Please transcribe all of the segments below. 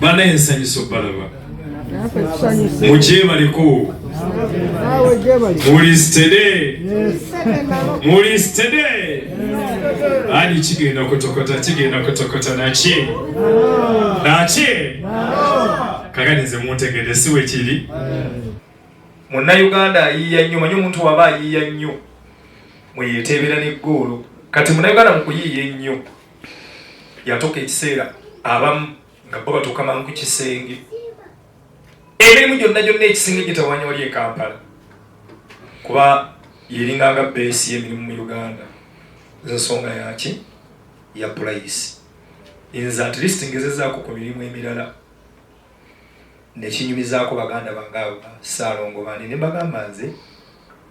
Banaye nsanyusa obalaba mugyebaleko muli steady, muli steady. Ani kigenda kutokota, kigenda kutokota naki naki. Kakati nze muntegedde, si bwe kiri? Munnayuganda ayiiya nnyo. Manyi omuntu waba ayiiya nnyo mweyeteebera n'eggoolo. Kati munnayuganda mu kuyiiya ennyo yatuuka ekiseera abamu nga bo batuuka mangu ku kisenge. Emirimu gyonna gyonna ekisenge gitawanya wali e Kampala, kuba yeringanga base y'emirimu mu Uganda. Ensonga yaki ya price. Nze at least ngezezaako ku mirimu emirala nekinyumizaako baganda bange abo Saalongo bandi, ne mbagamba nze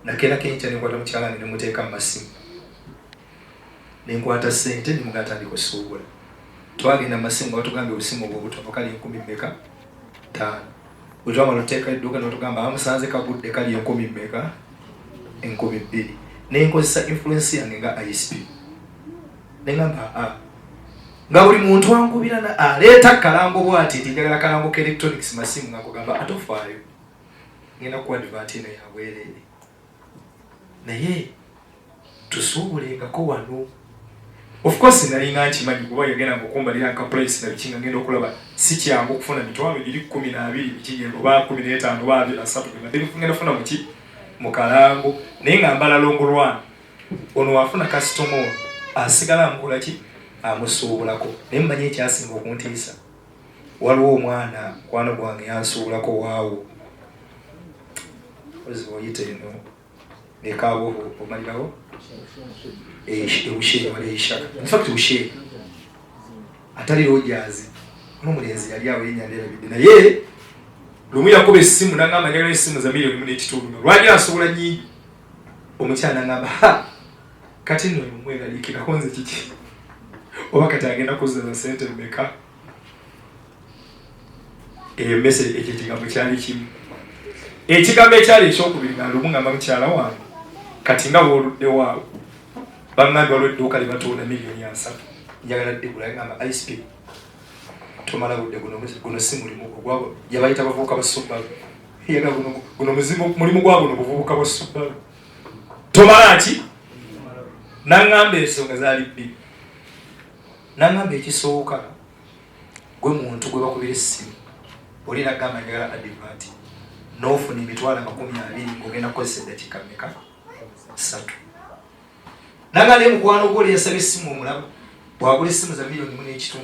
nakeerako enkya nenkwata mukyala wange nemuteeka mu masimu, nenkwata ssente nemugaa tandika osuubula. Twagenda mu masimu nga batugambye obusimu obwo obutono kali enkumi mmeka? 5. Bwe twamala otuteeka edduuka nebatugamba abamusanze kagudde kali enkumi mmeka? 2000. Nenkozesa influence yange nga ISP, nengamba aa nga buli muntu ankubira aleeta kalango bwati nti njagala kalango ka electronics masimu, nga nkugamba atofaayo, ngenda ku advert eno yabwereere, naye tusuubulengako wano. Of course nalinga nkimanyi kuba yagenda ngaokumbalira nka price na biki, nga ngenda okulaba si kyangu okufuna mitwalo giri 12 biki oba 15 oba 30 ngenda funa muki mu kalango, naye nga mbala long run. Ono wafuna kasitoma ono asigala amukola ki? Amusuubulako. Naye mumanyi ekyasinga okuntiisa? Waliwo omwana mukwano gwange yansuubulako waawo ozi oyita eno ekabuhu omalirawo ebusheeri wali eishaka, infact Busheeri atali Rogers. N'omulenzi yali awo erinnya nderabidde, naye lumu yakuba essimu nangamba njagala essimu za miliyoni 1.5. Lwaki asobola nyingi? Omukyala nangamba, ha, kati nno omweraliikirako nze kiki? Oba kati agenda kuzzaza sente mmeka? Eyo message, ekyo ekigambo kyali kimu. Ekigambo ekyali ekyokubiri, nga lumu ngamba mukyala wange, kati nga wooluddewo awo baŋŋambye waliwo edduuka lye batunda miliyoni 30, njagala ddigula. Ngamba, ISP, tomala budde, guno si mulimu gwabo. Yabayita bavubuka ba Subaru. Yaga guno mulimu gwa buno buvubuka bwa Subaru, tomala ki. Naŋŋamba ensonga zaali bbiri. Naŋŋamba ekisooka, gwe muntu gwe bakubira essimu oli nagamba njagala advert, n'ofuna emitwalo 20 ng'ogenda kukozesa eddakiika mmeka? 3. Nanga naye mukwano gwo oli yasaba essimu omulaba bwagula essimu za miliyoni 1.5,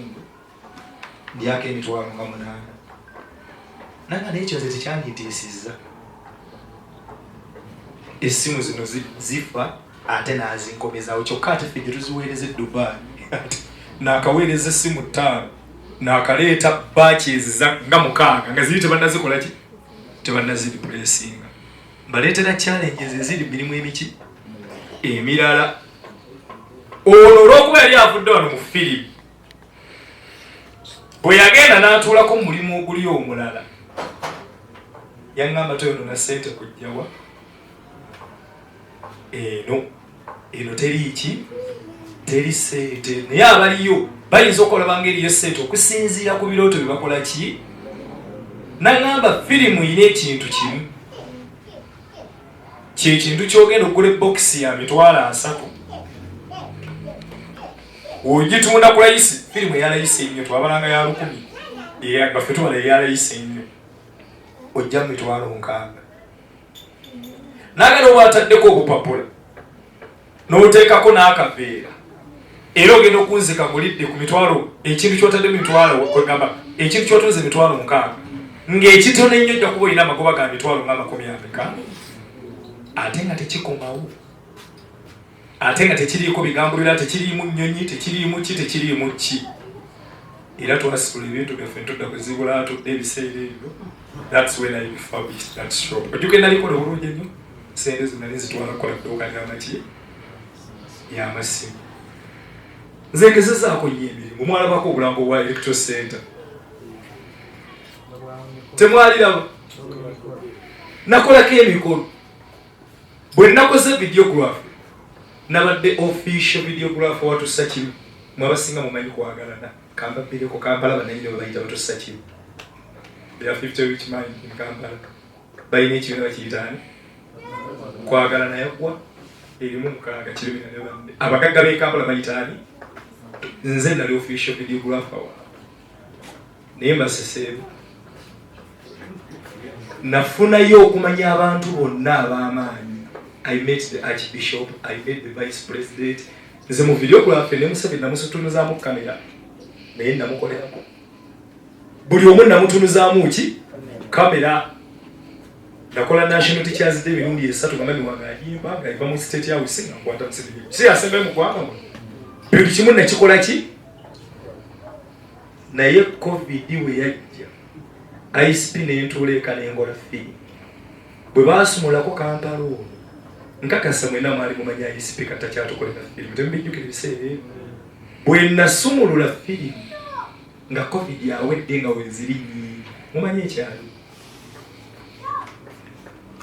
ndyako emitwalo nga 8. Nanga naye ekyo nze tekyandintiisizza. Essimu zino zifa ate n'azinkomezawo, kyokka ate ffe gye tuziweereza e Dubai naakaweereza essimu ttaano, naakaleeta batches nga 6 nga ziri tebannazikola ki, tebannazireplacinga. Mbaleetera challenges eziri mirimu emiki emirala. Ono olwokuba yali avudde wano mu firimu, bwe yagenda n'atuulako mu mulimu oguli omulala, yaŋŋamba toyonona ssente kujjawa eno, eno teri ki, teri ssente. Naye abaliyo bayinza okulaba nga eriyo ssente okusinziira ku birooto bye bakola ki. Naŋŋamba firimu ina ekintu kimu, kyekintu kyogenda okugula ebokisi ya 300,000, ogitunda ku layisi. Firimu eyalayisi ennyo twabalanga ya 1000, baffe tubala eyalayisi ennyo ojja mu 60,000. Nagala oba ataddeko obupapula n'oteekako n'akaveera, era ogenda okunzika ng'olidde ku mitwalo, ekintu kyotadde mitwalo, kwegamba ekintu kyotunze 60,000, ng'ekitono ennyo ojja kuba olina amagoba ga mitwalo nga makumi ameka, ate nga tekikomawo, ate nga tekiriiko bigambo birala, tekiriimu nnyonyi, tekiriimu ki, tekiriimu ki. Era twasitula ebintu byaffe ntudda kuzibula tudde ebiseera ebyo. That's when I refurbished that shop. Ojjuka nalikola obulungi ennyo, sente zo nali nzitwala kukola dduuka lyamaki yamasimu. Nze ngezezaako nnyo emirimu. Mwalabako obulango bwa Electro Center? Temwaliraba? Nakolako emikolo. Bwe nakoze videography, nabadde official videographer watussa kimu mwabasinga mumanyi kwagalana. Kambabbireko Kampala bannanyini bwe bayita batussa kimu. There are 50 rich men in Kampala. Balina ekibiina bakiyita ani? Kwagala naye gwa erimu mukaaga kirimi naye banne. Abagagga b'e Kampala bayita ani? Nze nali official videographer wa. Naye mbaseseemu. Nafunayo okumanya abantu bonna ab'amaanyi. I met the archbishop, I met the vice president. Nze mu videography ne Museveni namusutunuzaamu kamera naye namukolerako. Buli omu namutunuzaamu ki? Kamera. Nakola National Teachers Day emirundi esatu nga mami wange agimba nga eva mu State House nga nkwata Museveni. Si asembayo mu ggwanga muno. Buli kimu nakikola ki? Naye COVID we yajja ICP n'entuula eka n'enkola firimu. Bwe baasumulako Kampala ono nkakasa mwena mwali mumanya ICP kata kyatukolera firimu temubijjukira ebiseera ebyo. Bwe nasumulula firimu nga COVID awedde nga weziri nnyingi mumanyi ekyali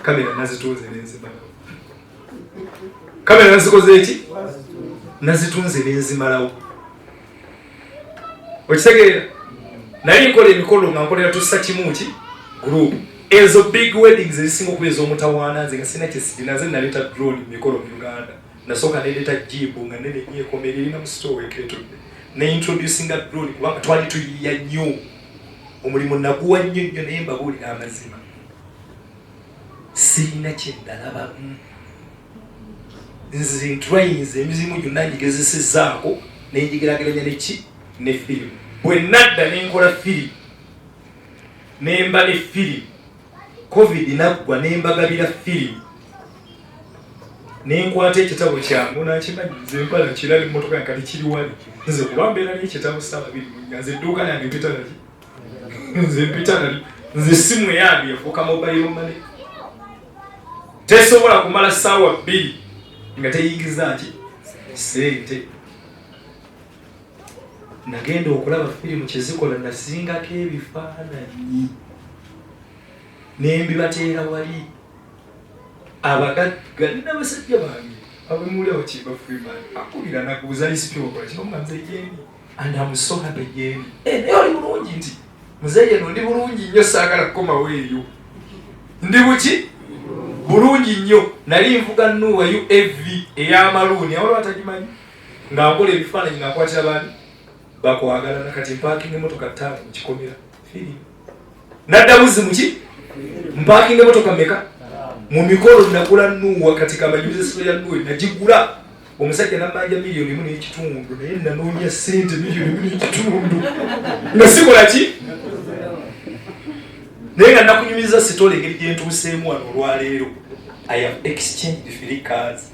kamera nazitunze nenzimalawo kamera nazikoze eki nazitunze nenzimalawo okitegeera naye nkola emikolo nga nkolera tussa kimu ki group ezo big weddings ezisinga okuba ez'omutawaana nze nga sirina kyesirina nze naleeta drone mu mikolo mu Uganda nasooka neleeta jibu nga nene nnyo ekomera erina mu store eketudde ne introducinga drone kubanga twali tuyiya nnyo omulimu naguwa nnyo nnyo naye mbabuulira amazima sirina kye nalabamu nze ntrayinze emizimu gyonna ngigezesezzaako nenjigerageranya neki ne firimu bwe nadda nenkola firimu nemba ne firimu covid naggwa nembagabira firimu nenkwata ekitabo kyange onakimanyi nze mpala kirali mumotoka yange kati kiri wali nze kuba mbeera n'ekitabo saawa biri munya nze edduuka lyange mpita nali nze mpita nali nze simu eyange yafuuka mobile money tesobola kumala saawa bbiri nga teyingiza ki sente. Nagenda okulaba firimu kyezikola nasingako ebifaananyi nembibateera wali abagagga nabasajja bange abemuli abakimba Freeman akubira nakubuza ICP wakola kino nga nze gyendi and I'm so happy gyendi eh, naye oli bulungi nti muzeeyi eno ndi bulungi nnyo saagala kukomawo eyo ndi buki bulungi nnyo nali nvuga nuwa uav ey'amaluuni awaliwo atagimanyi nga nkola ebifaananyi nga nkwatira baani bakwagala nakati mpakinga emotoka ttaano mu kikomera firimu nadda buzi muki mpakinga emotoka meka mu mikolo nagula nuwa kati kamanyuze ya nuwa nagigula omusajja namanja miliyoni emu n'ekitundu naye nanoonya sente miliyoni emu n'ekitundu nga sikola ki naye nga nakunyumiza sitole engeri gyentuuseemu wano olwaleero i have exchanged three cars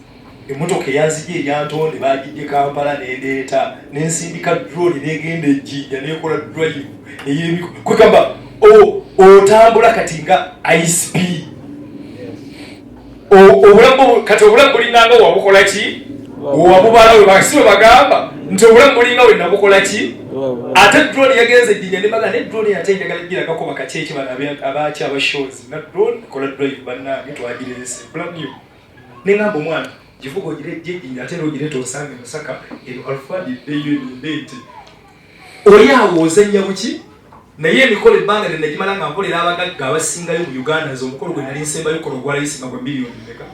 Emmotoka eyanzija eryantonde bagijje Kampala nendeeta nensindika drone negenda ejjinja nekola drive ey'emiko kwegamba otambula kati nga ICP obulamu kati obulamu bulinganga wabukola ki wabubala webasi webagamba nti obulamu bulinga wenabukola ki ate drone yagenze ejjinja nebaga ne drone ate njagala giragako bakakyeki bano abaki aba shows na drone kola drive bannange twagireese brand new Nengamba omwana givuga ogire jejjinya ate era ogireeta osange Masaka eno Alfadi eddeyo endeete. Oli awo ozannya buki? Naye emikolo ebbanga lye nagimala nga nkolera abagagga abasingayo mu Uganda nze omukolo gwe nali nsembayo okukola ogwa layisi nga gwa miliyoni mmeka?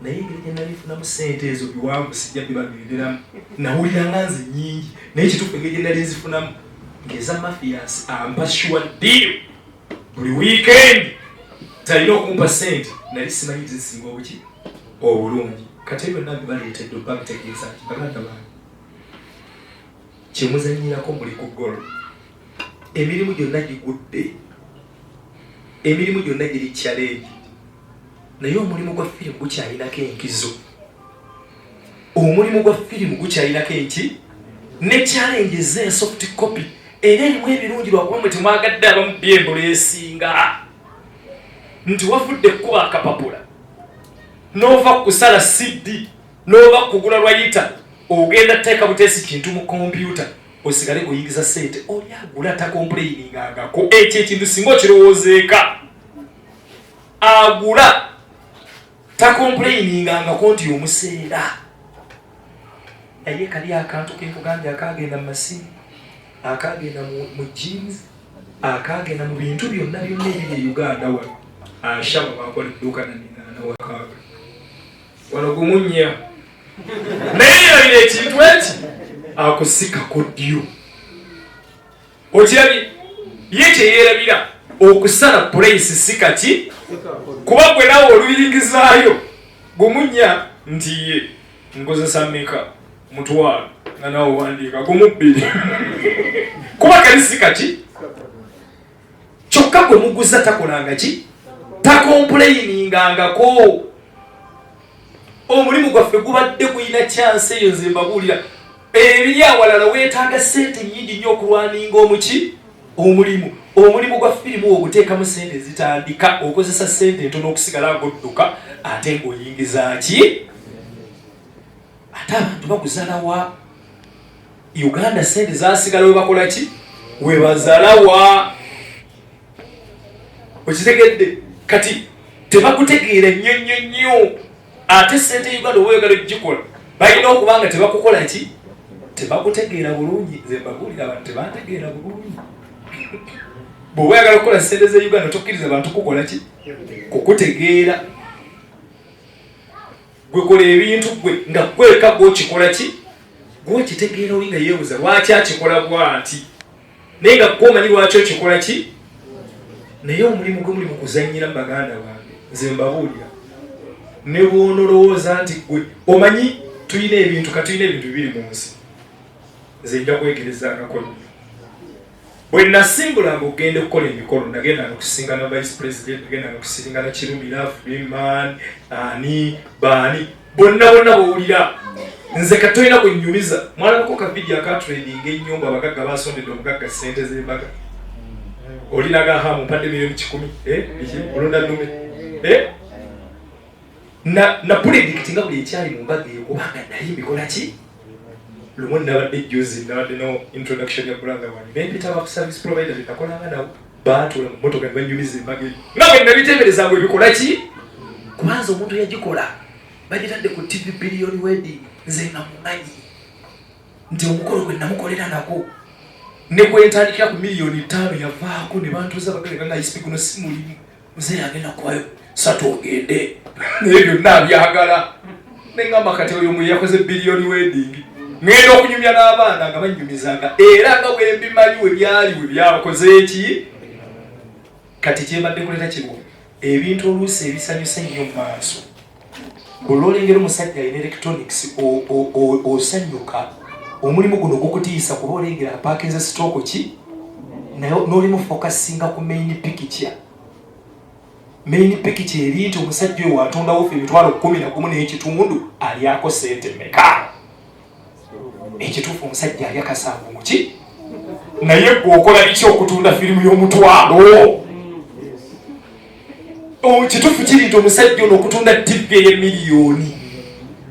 Naye engeri gye nali nfunamu ssente ezo biwanvu sijja bibagenderamu. Nawulira nga nze nnyingi naye kituufu engeri gye nali nzifunamu ng'eza Mathias ampa sure deal. Buli weekend talina okumpa sente nali simanyi zisinga obuki obulungi kati byonna bibaleetedde oba bitegeeza nti baganda bange kyemuzanyirako muli ku golo emirimu gyonna gigudde emirimu gyonna giri challenge naye omulimu gwa firimu gukyalinako enkizo omulimu gwa firimu gukyalinako enki ne challenge eze soft copy era erimu ebirungi lwakuba mwe temwagadde abamu byembolo esinga nti wavudde kukuba akapapula n'ova kusala cd n'ova kugula lwayita ogenda teeka buteesi kintu mu kompyuta osigale kuyingiza sente oli agula takompulayiningangako ekyo ekintu singa okirowoozeeka agula takompulayiningangako nti omuseera. Naye kali akantu kenkugambye akagenda mu masimu, akagenda mu jeans, akagenda mu bintu byonna byonna ebiri e Uganda wano. Ashaba bakola edduuka naminaana wakaaga wano gumunya, naye yerabira ekintu eki akusika ku ddyo. Okirabye ye kyeyerabira okusala purayisi si kaki, kuba gwe naawe oluyiringizaayo gumunya nti ye nkozesa meka mutwalo nga naawe owandiika 2 kuba kali si kaki. Kyokka gwe muguza takolanga ki, takompuleyiningangako. Omulimu gwaffe gubadde gulina kyansi eyo. Nze mbabuulira ebiri awalala weetaaga ssente nnyingi nnyo okulwaninga omuki omulimu. Omulimu gwa firimu oguteekamu ssente zitandika okozesa ssente entono okusigala ng'odduka ate ng'oyingiza ki. Ate abantu baguzalawa Uganda, ssente zasigala we bakola ki, we bazalawa. Okitegedde? Kati tebakutegeera nnyo nnyo nnyo. Ate ssente Uganda oba oyagala okugikola balina okuba nga tebakukola ki, tebakutegeera bulungi. Nze mbabuulira abantu tebantegeera bulungi. Bw'oba oyagala okukola ssente ze Uganda tokkiriza bantu kukola ki, kukutegeera. Gwe kola ebintu gwe nga gweka gwokikola ki, gwokitegeera. Oli nga yeebuza lwaki akikola bw'ati, naye nga gwomanyi lwaki okikola ki. Naye omulimu gwe muli mu kuzannyira mu baganda bange, nze mbabuulira ne bw'onolowooza nti gwe omanyi tulina ebintu, ka tulina ebintu bibiri mu nsi. Nze nja kwegerezangako nnyo. Bwe nasimbulanga okugenda okukola emikolo, nagendanga okusisinkana vice president, nagendanga okusisinkana Kirumira, Freeman, ani baani bonna bonna bowulira. Nze katolina kwenyumiza mwalabako ka vidiyo akatrendinga ennyo nga abagagga basondedde omugagga ssente z'embaga. Olinaga ha mumpadde 100,000,000 biki olonda nnume na predict nga buli ekyali mu mbaga eyo, kubanga nali mbikola ki. Lumu nabadde juzi nabadde no introduction ya brother wange, nempita ba service provider benakolanga nabo, baatuula mu mmotoka ne banyumiza embaga eyo nga bwe nabiteebereza ngu ebikola ki, kubanza omuntu yagikola bagitadde ku TV billion wedding. Nze nga mumanyi nti omukolo gwe namukolera nagwo ne gwentandikira ku 5,000,000 yavaako ne bantuuza bagale nga isipi guno si mulimu, muzeeyi agenda kuwayo 3 ogende, naye byonna abyagala. Neŋŋamba kati oyo mwe yakoze billion wedding, ŋŋenda okunyumya n'abaana nga bannyumizanga era nga bwe mbimanyi we byali we byakoze eki. Kati kyembadde kuleeta kino, ebintu oluusi ebisanyusa ennyo mu maaso, olwolengera omusajja alina electronics osanyuka. Omulimu guno gukutiisa kuba olengera apaakinze stock ki, naye n'olimu focusinga ku main picture. Main picture eri nti omusajja oyo watondawo fe 11,500 alyako sente meka? Ekituufu omusajja alya kasanvu muki, naye gwe okola biki okutunda firimu y'omutwalo? Kituufu kiri nti omusajja ono okutunda TV ey'emiliyoni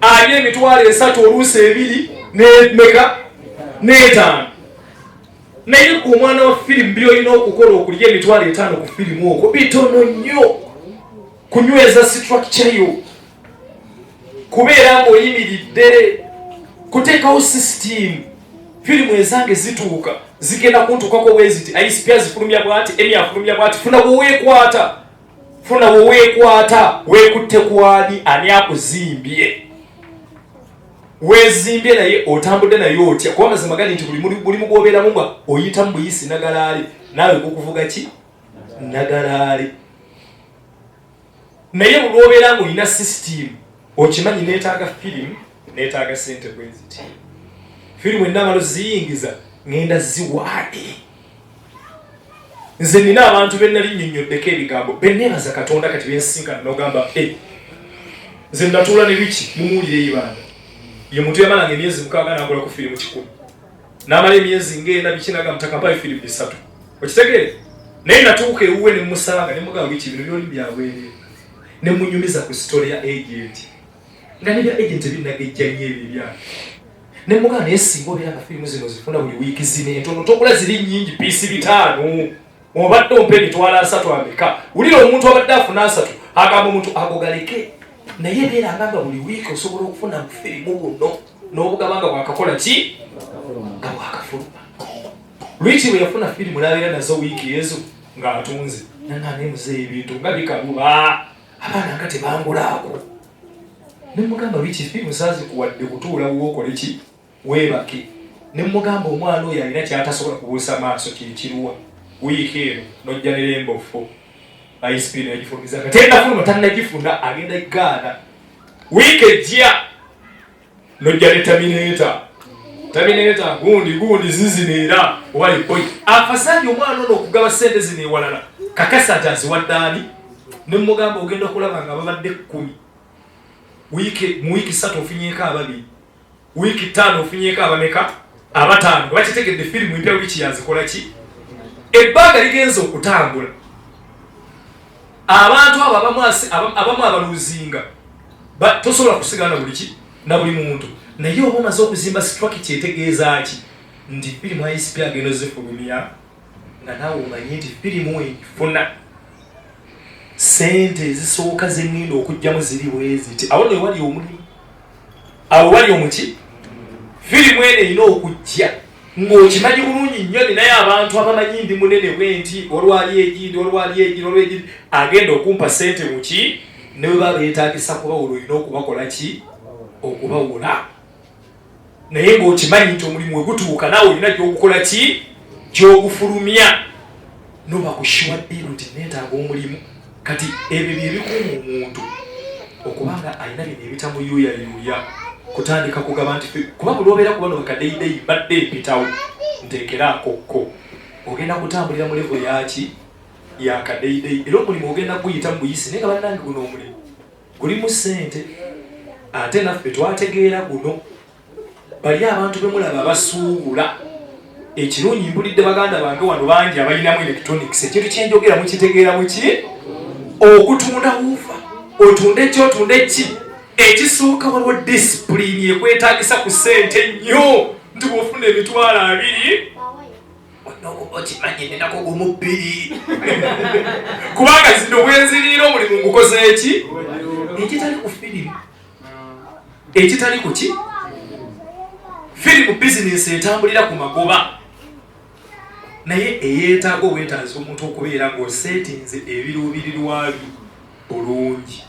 alya 30,000, oluusi 2 nemeka n'etaano, naye gwe omwana wa firimu byolina okukola okulya 50,000 ku firimu okwo bitono nnyo. Kunyweza structure yo, kubeera ng'oyimiridde, kuteekawo system. Firimu ezange zituuka zigenda kuntuukako bweziti, ICP azifulumya bwati, emi afulumya bwati. Funa weweekwata, funa weweekwata, weekutte kwani, ani akuzimbye, wezimbye naye otambudde naye otya? Kuba amazima gali nti buli mulimu gwobeeramu nga oyitamu buyisi nagalaale, naawe gukuvuga ki nagalaale. Naye bulwobeera nga olina system, okimanyi neetaaga firimu, neetaaga sente bweziti, firimu enamalo ziyingiza ngenda ziwaani. Nze nina abantu benali nnyonyoddeko ebigambo beneebaza Katonda kati bensinkana nogamba e nze natuula ne biki mumuwulire eibanda ye muntu yamalanga emyezi 6 nakola ku firimu 100, n'amala emyezi ng'ena biki naga mutaka mpayo firimu 3. Okitegeere? Naye natuuka ewuwe ne musanga ne mugamba biki bino byoli byabwereere, ne munyumiza ku story ya agent nga nebya agent ebinagejja nnyo ebyo ebyange, ne mugamba naye singa obeera nga firimu zino zifuna buli wiiki zino entono togula ziri nnyingi piisi 500, obadde ompa 30,000 ameka? Wulira omuntu abadde afuna 30 agamba omuntu ago galeke, naye beeranga nga buli wiiki osobola okufuna firimu buno. N'obugaba nga bwakakola ki? Nga bwakafuluma. Lwiki bwe yafuna firimu n'abeera nazo wiiki ezo ng'atunze. Nanga naye muzeeyi ebintu nga bikaluba. Abaana nga tebangulaako. Ne mugamba lwiki firimu saazikuwadde kutuula wuwo okole ki? Weebake. Ne mmugamba omwana oyo alina ky'atasobola kubuusa maaso kye kiruwa? Wiiki eno n'ojja ne Rainbow 4. ISP n'agifulumiza nga tennafuluma tannagifuna agenda gaana. Wiiki ejja n'ojja ne Terminator. Terminator gundi gundi zizino era wali boy. Afasaadi omwana ono okugaba ssente zino ewalala kakasa nti aziwadde ani? Ne mmugamba ogenda kulaba nga babadde 10. Wiiki mu wiiki 3 ofunyeeko ababiri. Wiiki 5 ofunyeeko abameka? Abataano. Nga bakitegedde firimu empya wiiki yazikola ki? Ebbanga ligenze okutambula. Abantu abo abamu abaluzinga tosobola kusigala na buli ki na buli muntu. Naye oba omaze okuzimba structure etegeeza ki? Nti firimu ISP agenda ozifulumya nga naawe omanyi nti firimu efuna ssente ezisooka ze ŋŋenda okuggyamu ziri bwe ziti. Awo nno wewali omulimu. Awo wali omuki? Firimu eno erina okujja ng'okimanyi bulungi nnyo ninayo abantu abamanyi ndi munene bwe nti olwali egindi olwali egindi olwali egindi agenda okumpa ssente muki ne bwe baba beetaagisa kubawula olina okubakola ki? Okubawula. Naye ng'okimanyi nti omulimu we gutuuka naawe olina gy'ogukola ki? Gy'ogufulumya. Noba kushiwa ddiiru nti neetaaga omulimu. Kati ebyo bye bikuuma omuntu okuba nga alina bino ebitamuyuuyayuuya kutandika kugaba nti kuba buli obeera ku bano bakadeyideyi mbadde mpitawo nteekeraako kko ogenda kutambulira mu levo yaki ya kadeyideyi era omulimu ogenda kuguyita mu buyisi naye nga bannange guno omulimu gulimu ssente ate naffe twategeera guno bali abantu be mulaba abasuubula ekirungi mpulidde baganda bange wano bangi abalinamu electronics ekintu kyenjogera mukitegeera muki okutunda wuufa otunde ki otunde ki ekisooka waliwo disipulini ekwetaagisa ku ssente nnyo nti bw'ofuna 20,000 okimanyi ninako gumu 2 kubanga zino bwenziriira omulimu ngukoze eki ekitali ku firimu ekitali ku ki firimu bizinensi etambulira ku magoba naye eyeetaaga obwetaazi omuntu okubeera ng'oseetinze ebiruubirirwa byo bulungi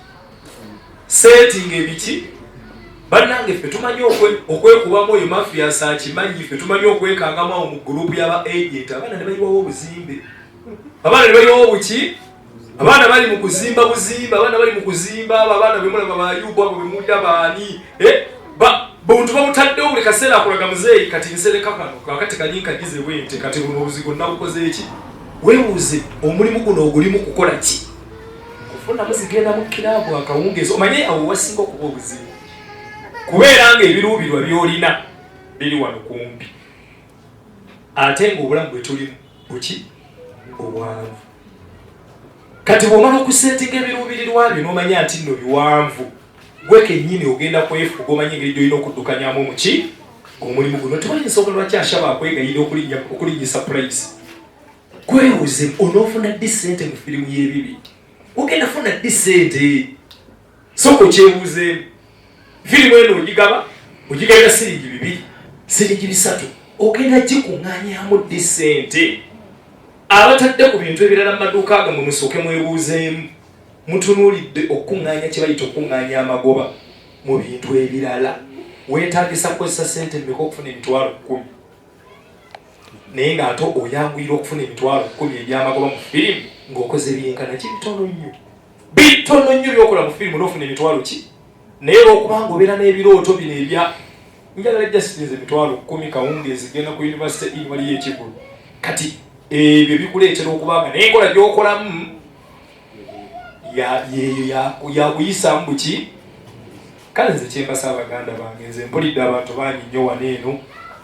seetinga ebiki bannange ffe tumanyi okwekubamu oyo mafias akimanyi ffe tumanyi okwekangamu awo mu gurupu y'aba agent abaana ne bayiwawo obuzimbe abaana ne bayiwawo buki abaana bali mu kuzimba buzimba abaana bali mu kuzimba abo abaana bemulaba bayubu abo bemulira baani buntu babutaddewo buli kaseera akulaga muzeeyi kati nsereka kano kakati kali nkagize bwente kati buno obuzigo nabukoze eki weebuuze omulimu guno ogulimu kukola ki kufunamu zigenda mu kiraabu akawungeezi omanye awo wasinga okuba obuzibu kubeera nga ebiruubirwa by'olina biri wano kumpi ate ng'obulamu bwe tulimu buki obwanvu kati bw'omala okuseetinga ebiruubirirwa byo n'omanya nti nno biwanvu gwe kennyini ogenda kwefuga omanye engeri gy'olina okuddukanyamu omuki omulimu guno tewali nsonga lwaki ashaba akwegayirira okulinnyisa purayisi kwebuuze onoofuna ddi ssente mu firimu y'ebibi ogenda funa ddi ssente sooka okyebuuzeemu firimu eno ogigaba ogigabira siringi 2 siringi 3 ogenda gikuŋŋaanyamu ddi ssente abatadde ku bintu ebirala mu maduuka gammwe musooke mwebuuzeemu mutunuulidde okukuŋŋaanya kye bayita okukuŋŋaanya amagoba mu bintu ebirala weetaagisa kukozesa ssente mmeka okufuna 10,000 naye ng'ate oyanguyira okufuna 10,000 egy'amagoba mu firimu ng'okoze byenkana ki bitono nnyo bitono nnyo by'okola mu firimu n'ofuna emitwalo ki naye olw'okubanga obeera n'ebirooto bino ebya njagala just nze 10,000 kawungeezi genda ku university in waliyo ekivulu kati ebyo bikuleetera okubanga naye enkola gy'okolamu yeeyo yakuyisaamu buki kale nze kyembasa abaganda bange nze mpulidde abantu bangi nnyo wano eno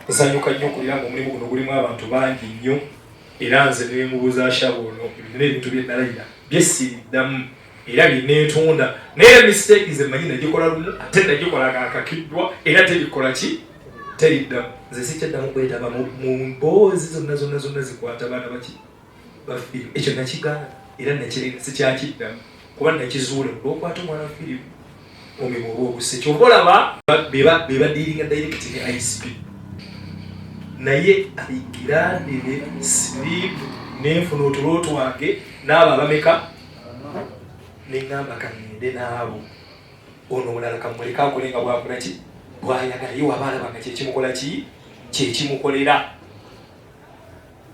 nsanyuka nnyo okulira nga omulimu guno gulimu abantu bangi nnyo era nze nemubuuza ashaba ono ebyo n'ebintu bye nalayira byessiriddamu era bye neetonda naye era mistake nze mmanyi nagikola lumu ate nagikola nga nkakiddwa era terikola ki teriddamu nze sikyaddamu kwetaba mu mboozi zonna zonna zonna zikwata baana baki ba firimu ekyo nakigaana era nakireka sikyakiddamu kuba nakizuula olwokwata omwana wa firimu Omulimu oba ogusse, kyova olaba bebadiiringa direct ne ICP, naye aigirandire sleep nenfuna otulo twange n'abo abameka neŋŋamba kaŋŋende n'abo. Ono omulala kamuleke akole nga bwakola ki bwayagala, ye waba alaba nga kyekimukola ki kyekimukolera,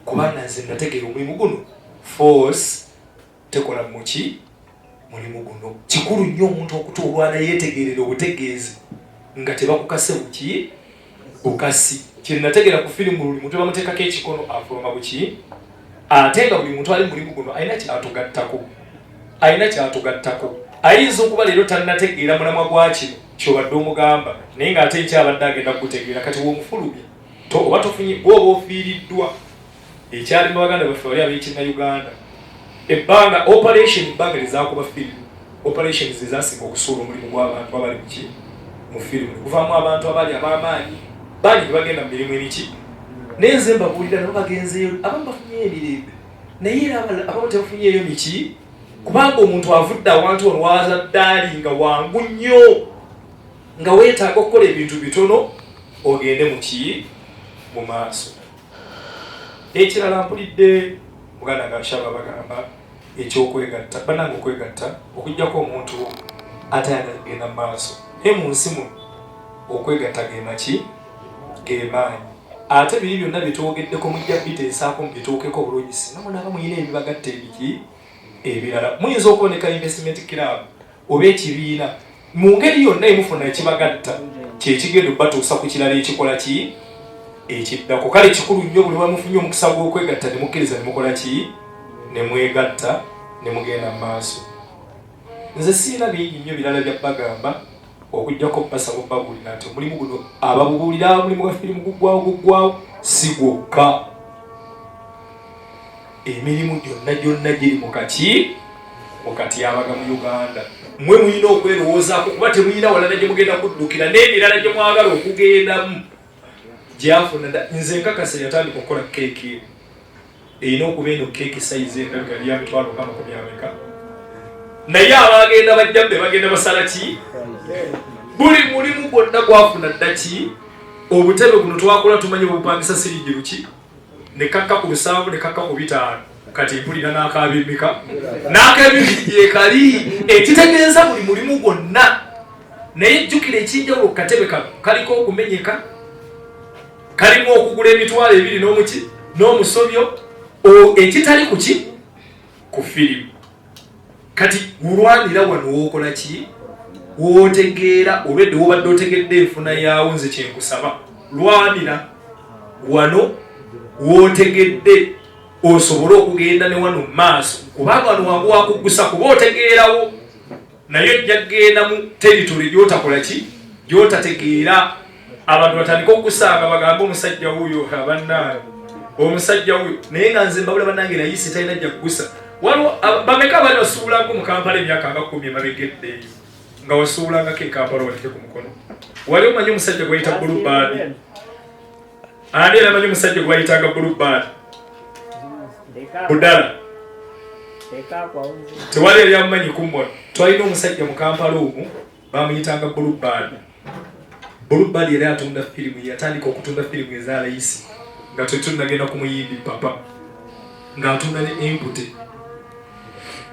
kubanga nze nategeera omulimu guno force tekola muki mulimu guno. Kikulu nnyo omuntu okutuulwana yeetegeerera obutegeezi nga tebakukase buki bukasi. Kyenategeera ku firimu, buli muntu bamuteekako ekikono afuluma buki, ate nga buli muntu ali mulimu guno alina kyatugattako, alina kyatugattako. Ayinza okuba leero tannategeera mulamwa gwa kino kyobadde omugamba, naye ng'ate nkyabadde agenda kugutegeera. Kati womufulumya oba tofunye gwoba ofiiriddwa. Ekyali mu baganda baffe bali ab'ekinnayuganda, ebbanga operation ebbanga lyezakuba firimu, operations ezasinga okusuula omulimu gw'abantu abali muki mu firimu, guvaamu abantu abali ab'amaanyi bangi tebagenda mu mirimu emiki. Naye nze mbabuulira nabo bagenzeeyo, abamu bafunyeyo emirembe, naye era abamu tebafunyeeyo miki, kubanga omuntu avudde awantu wano wazadde ali nga wangu nnyo, nga weetaaga okukola ebintu bitono ogende muki mu maaso. Ekirala, mpulidde muganda nga nshaba bagamba ekyokwegatta. Banange, okwegatta okujjako omuntu atayagala kugenda mu maaso, naye mu nsi muno okwegatta gemaki gemaanyi. Ate biri byonna byetwogeddeko mujja biteesaako mubituukeko obulungi, singa munaaba muyina ebibagatta ebiki ebirala. Muyinza okuboneka investment club oba ekibiina mu ngeri yonna emufuna ekibagatta, kyekigenda obatuusa ku kirala ekikola ki ekiddako. Kale kikulu nnyo buli wamufunye omukisa gw'okwegatta ne mukkiriza ne mukola ki ne mwegatta ne mugenda mu maaso. Nze siina bingi nnyo birala bya bagamba okujjako basaba babuulira nti omulimu guno ababubuulira omulimu gwa firimu guggwawo guggwawo, si gwokka, emirimu gyonna gyonna giri mu kaki mu katyabaga mu Uganda. Mwe mulina okwerowoozaako, kuba temulina walala gye mugenda kuddukira n'emirala gye mwagala okugendamu gyafuna. Nze nkakasa yatandika okukola keeki erina okuba eno keeki sayizi endabika yali ya mitwalo nga makumi ameka, naye abagenda bajja be bagenda basala ki buli mulimu gwonna gwafuna dda ki. Obutebe buno twakola tumanyi obupangisa siringi luki, ne kakka ku 70 ne kakka ku 50, kati mpulira n'akabimika n'akebibiri gyekali, ekitegeeza buli mulimu gwonna. Naye jjukira ekinjawulo ku katebe kano, kaliko okumenyeka, kalimu okugula 20,000 n'omuki n'omusobyo ekitali kuki ku firimu. Kati ulwanira wano wookola ki wootegeera olwedde wobadde otegedde enfuna yaawo. Nze kyenkusaba, lwanira wano wootegedde osobole okugenda ne wano mu maaso, kubanga wano wangu wakuggusa kuba otegeerawo, naye ojja kugenda mu territory gyotakola ki gyotategeera, abantu batandika okukusanga bagambe omusajja wuuyo, abannange omusajja wuuyo. Naye nga nze mbabula bannange, layisi talina jja kugusa. Waliwo bameka abali basuubulako mu Kampala emyaka nga 10 emabega eddeeyo, nga wasuubulangako e Kampala? Waleke ku mukono. Wali omanyi omusajja gwe bayita Bulubaadi? Ani era amanyi omusajja gwe bayitanga Bulubaadi Budala? Tewali yali amumanyi kummwe. Twalina omusajja mu Kampala omwo bamuyitanga Bulubaadi. Bulubaadi yali atunda firimu, yatandika okutunda firimu eza layisi nga tetunagenda ku muyimbi papa, ng'atunda ne empute,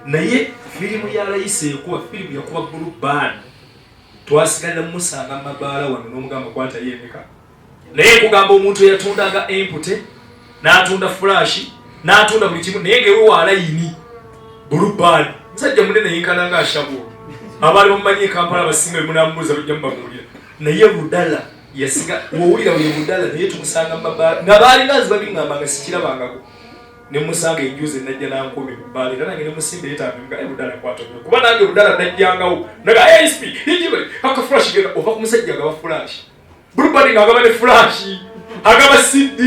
naye firimu ya layisi ekuba firimu yakuba Bulubaadi. Twasigalira mumusanga mu mabaala wano n'omugamba kwatayo emeka, naye nkugamba omuntu eyatundanga empute n'atunda fulashi n'atunda buli kimu, naye ngewe walayini Bulubaadi, musajja munene yenkana nga ashabwo. Abaali bamumanyi e Kampala abasinga bemunamubuuza bajja mubabuulira. Naye Budala yasiga wowulira oyo Budala, naye tumusanga mu mabaala nga baalinga nze babiŋŋamba nga sikirabangako, nemusanga enjuzi najja nankumi mubbaala era nange nemusimba etambi nga Budala kwata kuba nange Budala najjangawo naga asp aka flash genda ova ku musajja agaba flash, Bluebird nga agaba ne flash, agaba CD,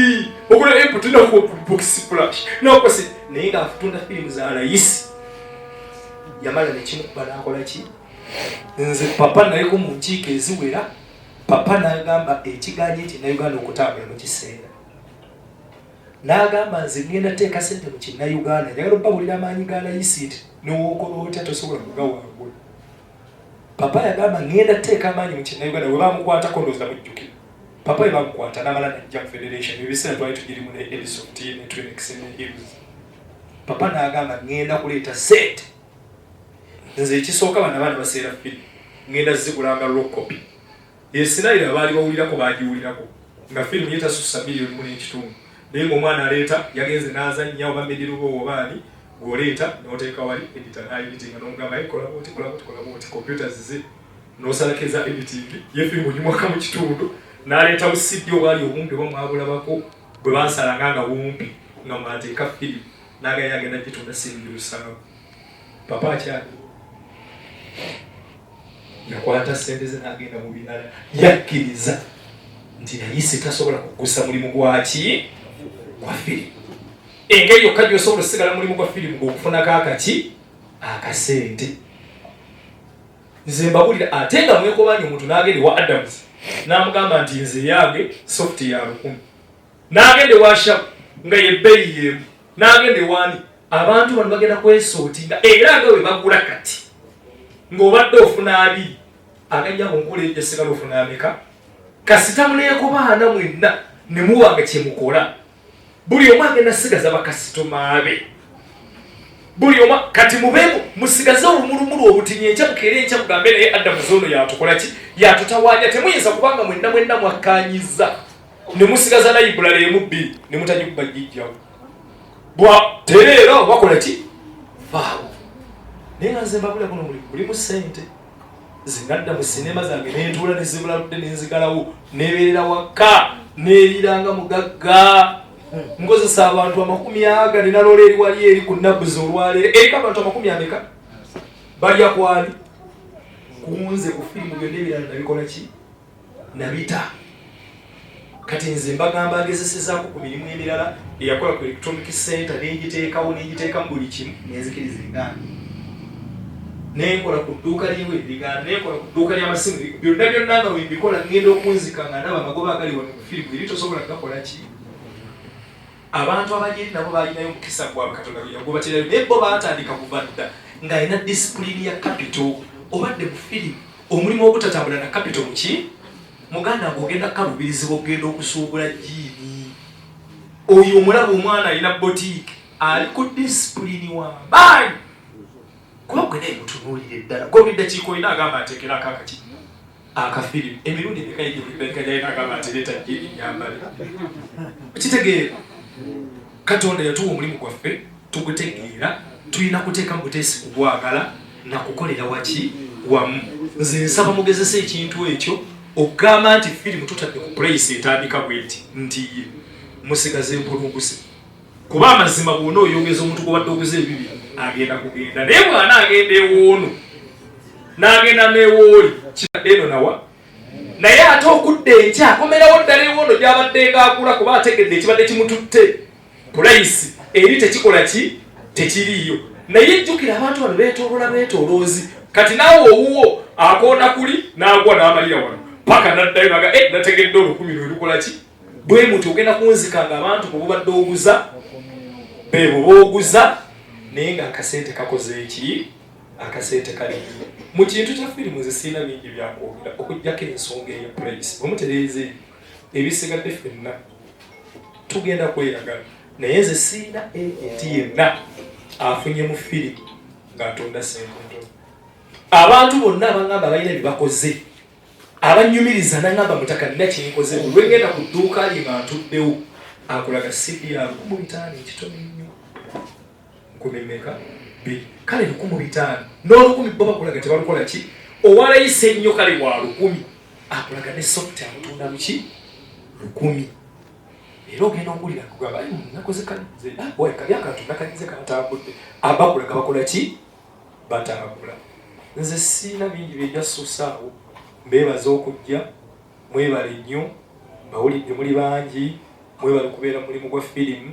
ogula input na box flash nakosi, naye nga atunda firimu za layisi. Yamala nekimukuba nakola ki. Nze papa naliko mu nkiiko eziwera, papa n'agamba ekiganye ekinnayuganda okutambula mu kiseera, n'agamba nze ngenda teeka sente mu kinnayuganda, njagala obbabulira amaanyi ga layisi nti newookola otya tosobola kugawangula. Papa yagamba ngenda teeka amaanyi mu Kinnayuganda. Bwe bamukwatako, ndowooza mujjukira papa we bamukwata n'amala najja mu federation. Ebiseera twali tugirimu ne Edison T ne Twinex ne Hills. Papa n'agamba, ngenda kuleeta sente. Nze ekisooka, bano abaana baseera firimu, ngenda zigulanga raw copy. Esinayiro abaali bawulirako bagiwulirako nga firimu ye tasussa 1.5 miliyoni, naye ngaomwana aleeta yagenze n'azannya oba medirubo obaani, ng'oleeta n'oteeka wali editor n'aeditinga, n'omugamba, "Kola bwoti, kola bwoti, kola bwoti." Computer zize n'osalako eza editing ye, firimu ogimwaka mu kitundu, n'aleeta busidi obwali obumpi oba mwabulabako bwe basalanga nga bumpi nga mwateeka firimu, n'agaye agenda gitunda siringi 700. Papa akyali yakwata sente ze n'agenda mu birala. Yakkiriza nti nayise tasobola kugusa mulimu gwaki? Gwa firimu. Engeri yokka gyosobola osigala mulimu gwa firimu gwokufunako akaki? Akasente. Nze mbabulira, ate nga mwekobanya omuntu n'agenda ewa Adams n'amugamba nti nze yange soft ya 1000, n'agenda ewa Shabu nga yebbeeyi yemu, n'agenda ewani. Abantu bano bagenda kwesootinga, era nga bwe bagula kati ng'obadde ofuna 20, agajja mu nkola ejo sigala ofuna ameka? Kasita muneekobaana mwenna ne muba nga kyemukola, buli omu agenda sigaza bakasitoma be, buli omu. Kati mubeemu musigaze olumulumulu obutinyi, enkya mukeere, enkya mugambe, naye Adamu ono yatukola ki? Yatutawaanya. Temuyinza kubanga mwenna mwenna mwakkanyiza ne musigaza library emu bbiri ne mutagikuba gijjawo bwa tereera bakola ki? Vaawo. Naye nga nze mbabula, guno omulimu gulimu ssente. Zinadda mu sinema zange nentuula nezibula ludde nenzigalawo, nebeerera waka, neeriranga mugagga. Nkozesa abantu amakumi aga, ninalola eri wali eri ku Nabuzi olwaleero eriko abantu amakumi ameka balya kwani kunze ku firimu. Byonna ebirala nabikola ki? Nabita. Kati nze mbagamba, ngezesezaako ku mirimu emirala eyakola ku electronic center, nengiteekawo, nengiteekamu buli kimu, nenzikiriza egaana. Nenkola ku dduuka lyewe, ligaana. Nenkola ku dduuka ly'amasimu. Byonna byonna nga wembikola, ngenda okunzika nga ndaba amagoba agali wano ku firimu eri tosobola gakola ki. Abantu abali eri nabo balinayo omukisa gwabwe Katonda yagobaterayo, naye bo baatandika kuva dda ng'alina disipulini ya capital. Obadde mu firimu, omulimu ogutatambula na capital muki muganda ng'ogenda kukaluubirizibwa okugenda okusuubula jiini. Oyo omulaba omwana alina boutique, ali ku disipulini w'amaanyi, kuba gwe naye mutunuulire ddala gwe buli ddakiika olina agamba ateekerako akaki akafirimu emirundi emeka yingi buli ddakiika gyalina agamba nti leeta jiini nyambale. Okitegeera, Katonda yatuwa omulimu gwaffe, tugutegeera, tulina kuteekamu buteesi kugwagala nakukolera waki wamu. Nze nsaba mugezese ekintu ekyo, okugamba nti firimu tutadde ku price etandika bweti, nti ye musigaze empulunguse, kuba amazima bwona oyongeza omuntu gwobadde oguza ebibi agenda kugenda, naye bwana agenda ewoono n'agenda n'ewooli kidde eno nawa, naye ate okudda enkya akomerawo ddala ewoono gyabadde ngaagula, kuba ategedde ekibadde kimututte price eri tekikola ki? Tekiriiyo. Naye jjukira, abantu bano beetoloola beetoloozi. Kati naawe owuwo akoona kuli n'agwa n'amalira wano paka naddayo naga e nategedde 1000 lwe lukola ki. Bwe muti ogenda kunzika nga abantu bwe bubadde oguza bebo booguza, naye ng'akasente kakoze eki? Akasente kali mu kintu kya firimu. Nze sirina bingi byakwogera okuggyako ensonga eya price. Bwe mutereeza ebyo, ebisigadde ffenna tugenda kweyagala. Naye nze siina agent yenna afunye mu firimu ng'atunda sente ntono. Abantu bonna abangamba balina bye bakoze, abanyumiriza nangamba, "Mutaka, nina kyenkoze." Buli lwengenda ku dduuka lye nga ntuddewo, akulaga CD ya 1500, ekitono ennyo nkumi meka? Bbiri. Kale 1500 n'olukumi bo bakulaga tebalukola ki. Owalayisa ennyo kale wa 1000, akulaga ne soft amutunda luki? 1000. Era ogenda okuwulira kugamba, "Nakoze kali akantu nakagize katambudde." Abakulaga bakola ki? Batambula. Nze siina bingi byejasuusaawo. Mbeebaza okujja, mwebale nnyo, mbawulidde muli bangi. Mwebale kubeera mulimu gwa firimu,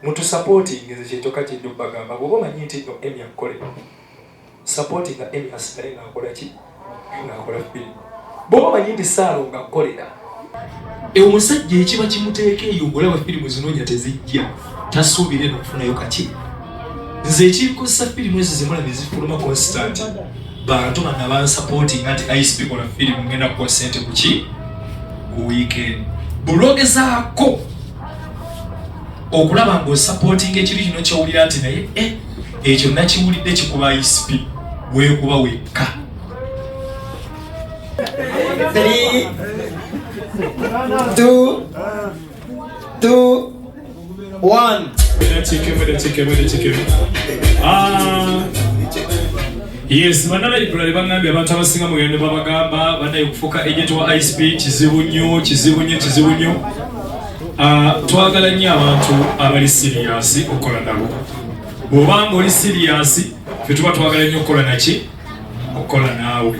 mutusupporting. Nze kyekyoka kyejja obbagamba, bwoba omanyi nti no Emi akukolera, supportinga Emi asigale ngaakola ki? Ngaakola firimu. Bwoba omanyi nti Saalo nga akukolera, omusajja ekiba kimuteeka eyo ngolaba firimu zinoonya tezijja, tasuubira eno okufunayo kaki. Nze ekinkozesa firimu ezo zemulaba ezifuluma constant. Bantu bano abansapootinga nti ICP kola firimu, ngenda kuwa sente kuki ku weekend. Bulogezaako okulaba ng'osapootinga ekintu kino kyowulira nti naye eh, ekyo nakiwulidde kikuba ICP, weekuba wekka. 3, 2, 2, 1. Ah, yes, banna library bangambye abantu abasinga mugende babagamba banaye okufuuka agent wa ICP kizibu nnyo, kizibu nnyo, kizibu nnyo. Ah, twagala nnyo abantu abali serious okukola nabo. Bw'obanga oli serious, ffe tuba twagala nnyo okukola naki, okukola naawe.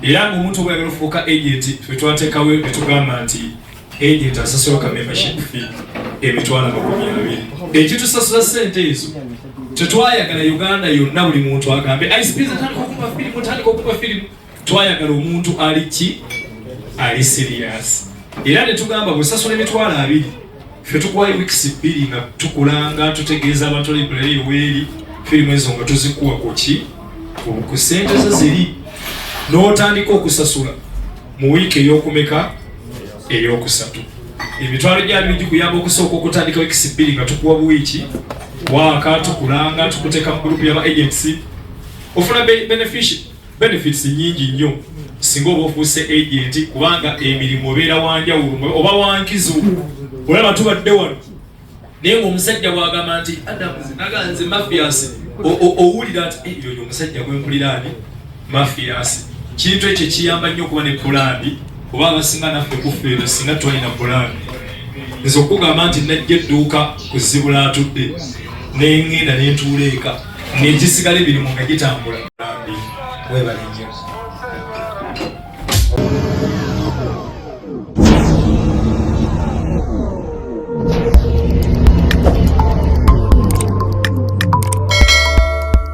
Era ng'omuntu obweyagala ofuuka agent, ffe twateekawo ne tugamba nti agent asasula ka membership fee 200,000. Ekitusasula ssente ezo, tetwayagala Uganda yonna buli muntu agambe ICP atandika okuba firimu, tandika okuba firimu. Twayagala omuntu ali ki, ali serious. Era ne tugamba bwesasula 20,000, ffe tukuwayo weeks 2 nga tukulanga, tutegeeza abantu library weeri firimu ezo nga tuzikuwa kuki ku ssente zo ziri, n'otandika okusasula mu wiiki ey'okumeka, eyokusatu. 20,000 gikuyamba okusooka okutandika weeks 2 nga tukuwa buwiiki waaka, tukulanga, tukuteeka mu group y'aba agents, ofuna benefits nyingi nnyo singa oba ofuuse agent, kubanga emirimu obeera wanjawulo, oba wankizo. Olaba tubadde wano naye ngaomusajja bwagamba nti Adams naganze Mafias, owulira nti eh, yoyo omusajja gwempulira ani Mafias. Kintu ekyo kiyamba nnyo okuba ne pulaani, oba abasinga naffe kuffe singa twalina pulaani. Nze okugamba nti najja edduuka kuzibula atudde nengenda nentuula eka negisigala emirimu nga gitambula. Webale nnyo.